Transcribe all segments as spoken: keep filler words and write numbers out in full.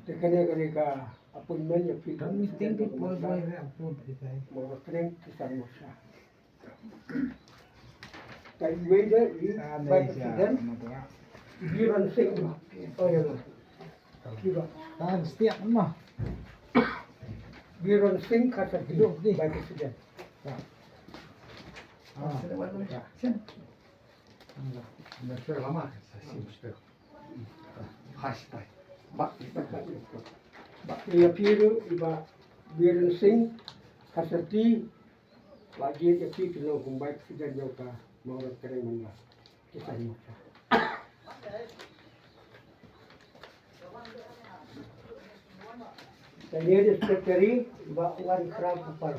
Te kane kane ka appointment ïa phi. Mo kren ki san mo sa. Ka iwei de i Vice President Biren Singh. Oh ïa. Kiba. Biren Singh Kharsati, Vice President. Ïa phi ruh i Bah Biren Singh Kharsati, la jied ïa phi ki long kum Vice President jong ka Mawryngkneng Mandal. Ki san mo sa. Te ïa i Secretary i Bah Wankhraw Kupar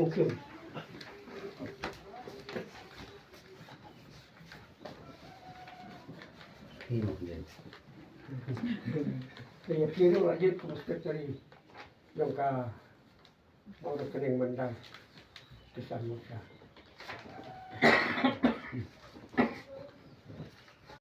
Mukhim. Te ïa phi ruh la jied kum Secretary jong ka Mawryngkneng Mandal. Ki san mo sa.